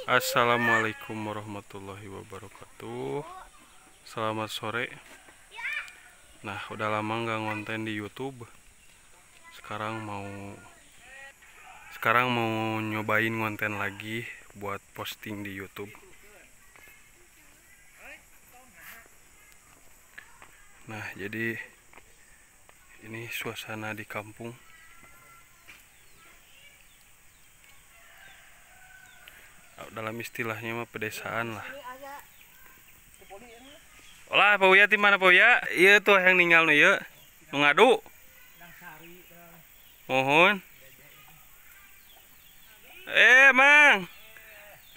Assalamualaikum warahmatullahi wabarakatuh. Selamat sore. Nah, udah lama nggak ngonten di YouTube. Sekarang mau nyobain ngonten lagi buat posting di YouTube. Nah, jadi ini suasana di kampung. Dalam istilahnya mah pedesaan lah. Olah, Pak Uya di mana Pak Uya? Iya tuh yang ninggal nu ieu. Nu ngadu. Mohon. Mang.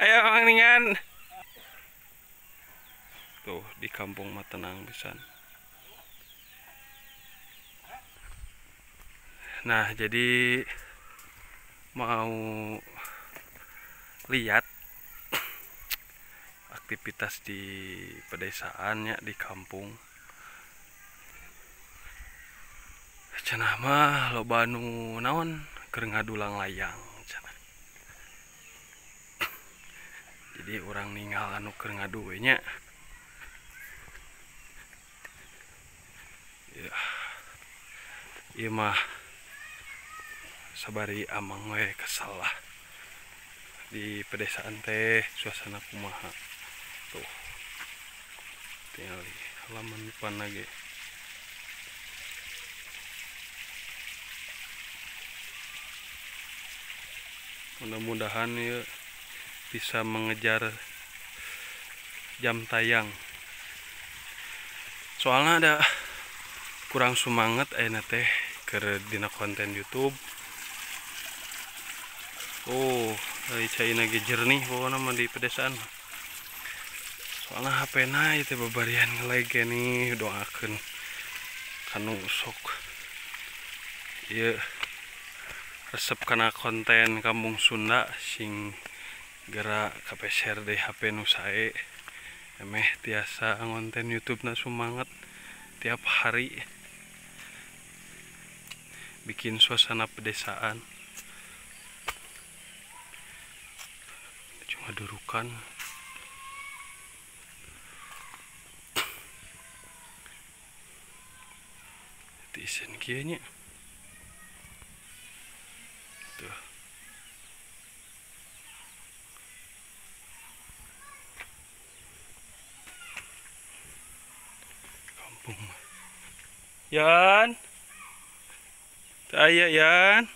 Ayo Mang ningan. Tuh di kampung mah tenang pisan. Nah, jadi mau lihat aktivitas di pedesaannya di kampung. Cenah mah loba nu naon keur ngadulang layang cenah. Jadi urang ninggal anu keur ngadu we nya. Ya. Ieu mah sabari amang we kesel lah. Di pedesaan teh suasana kumaha. Tuh tinggal di halaman depan lagi. Mudah-mudahan ya bisa mengejar jam tayang. Soalnya ada kurang semangat ayeuna teh keur dina konten YouTube. Oh, dari caina ge jernih pokoknya mah di pedesaan. Soalnya HP na itu babarian ngelag nih, doakeun kanu sok ieu resep kana konten kampung Sunda sing gerak kapeser deui HP nu sae. Emeh tiasa ngonten YouTube na semangat tiap hari bikin suasana pedesaan. Cuma durukan. Isen kieu nya. Tuh. Kampung. Yan. Teu aya Yan.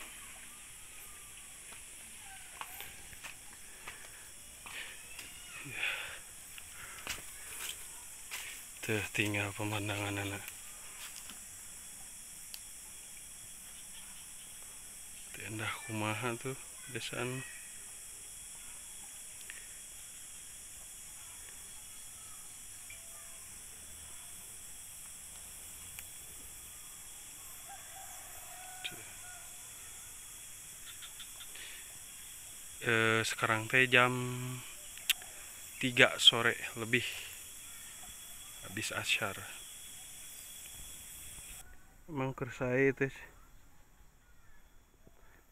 Tuh tinggal pemandangan anak. Indah kumaha tuh pedesaan. Sekarang teh jam 3 sore lebih habis asyar. Emang keur sae teh.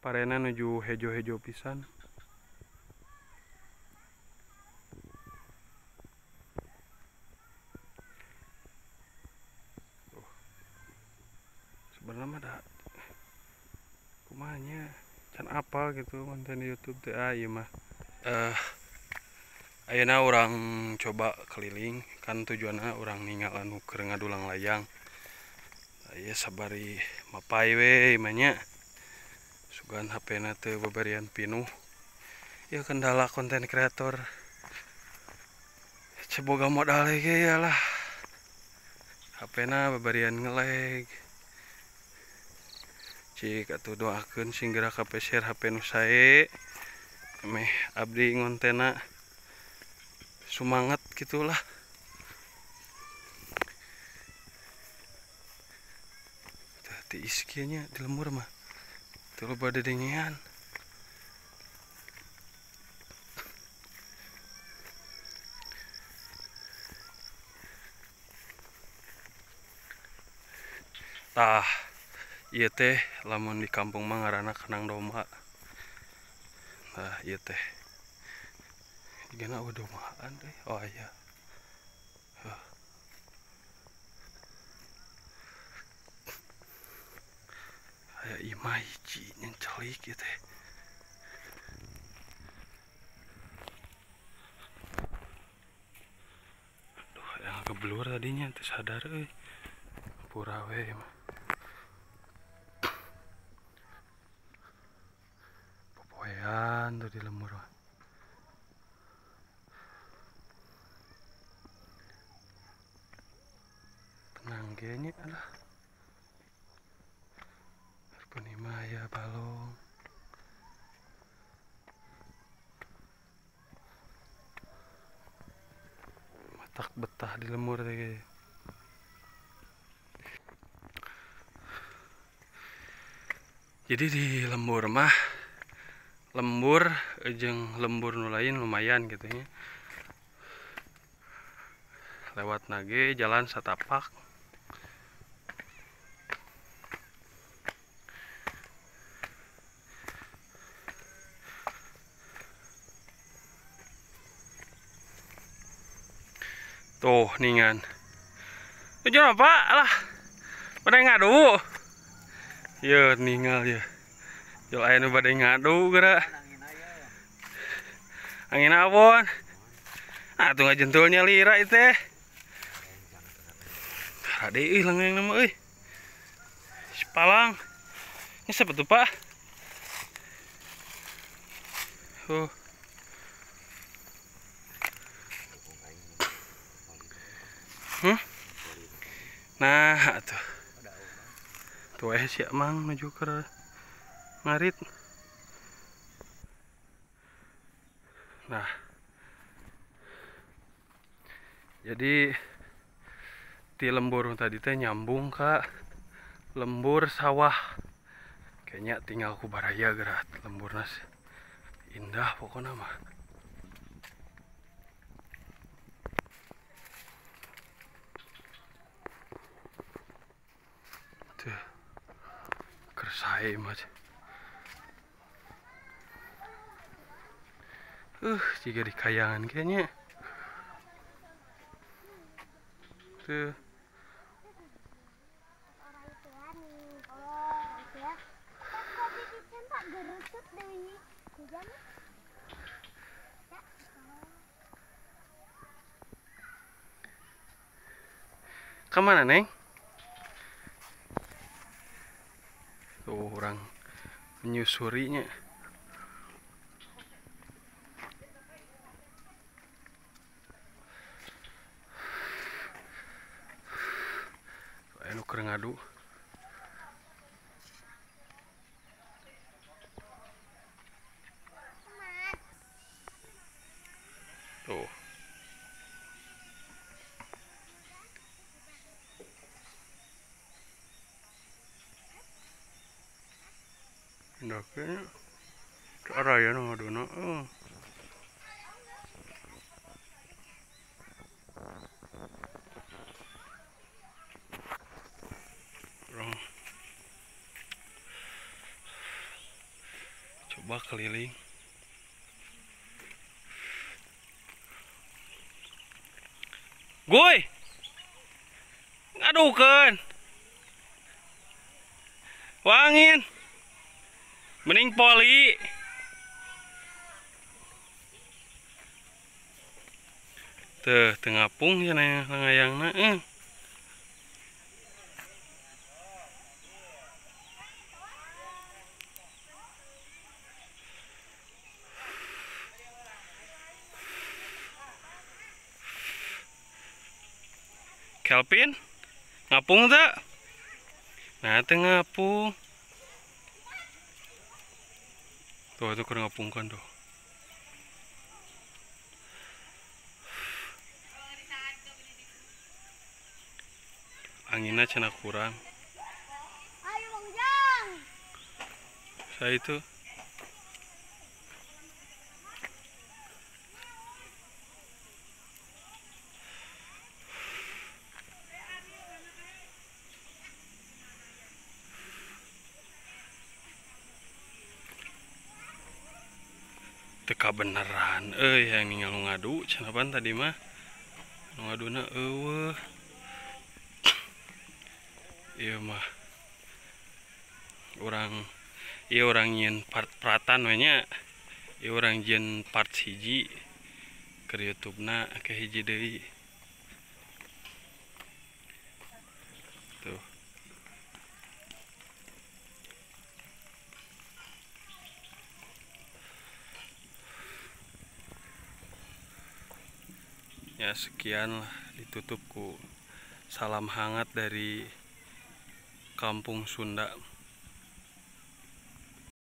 Parena nuju hejo-hejo pisan. Tuh. Sebenarnya mah da kumanya can apa gitu konten di YouTube teh ieu mah. Ayeuna urang coba keliling kan tujuanna urang ninggal anu keur ngadulang layang. Ieu sabari mapai we mah nya. Sugan HP na teu babarian pinuh. Ya kendala konten kreator. Ceboga modal ge ya lah. HP na babarian ngelag. Cik atuh doakeun sing geura kapeser HP nu sae. Meh abdi ngontena semangat gitulah. Tah tiis kieu nya di lembur mah. Tuh loba dedengean. Tah, ieu teh lamun di kampung mah ngaranna kandang domba. Nah, ieu teh. Sigana udah makan deh. Oh iya. Aya imah hiji nyencelik ieu teh. Aduh, yang keblur tadinya teu sadar euy. Pura we mah. Popoean tuh di lembur. Tenang kayaknya lah. Penima ya balong. Matak betah di lembur teh. Jadi di lembur mah lembur jeung lembur nu lain lumayan gitu nya. Lewat nage jalan satapak. Tuh ningan. Tujuan apa lah? Pada ngadu. Ya ninggal ya. Jol aya nu bade ngadu geura. Angin apon. Ah tuh ngajentulnya lira ieu teh. Rade euy langeung nama euy. Si palang. Ini siapa tuh, Pak? Oh. Nah, tuh. Tuh si Amang menuju ke ngarit. Nah. Jadi di lembur tadi teh nyambung ke lembur sawah. Kayaknya tinggal ku baraya gerat lembur nas. Indah pokoknya mah. Tuh. Kersai mah. Jika di kayangan kayaknya. Tuh. Kemana, Neng? Tuh orang menyusurinya. Anu keur ngadu. Tuh. Indah kayaknya. Araya nu ngaduna. Coba keliling. Goy, ngadukeun. Wangin. Mending poli. Tuh, teu ngapung cenah langayangna. Kelvin, ngapung tak? Nah, teu ngapung. Tuh, itu kurang ngapungkan tuh. Anginnya cenah kurang. Saya itu. Teu kabeneran euy hayang ningal nu ngadu cenah pan tadi mah. Nu ngaduna eueuh. Ieu mah urang ieu urang nyieun part pratan we nya. Ieu urang jieun part 1 keur YouTube-na ke hiji deui. Tuh. Ya sekian lah, ditutup ku salam hangat dari Kampung Sunda.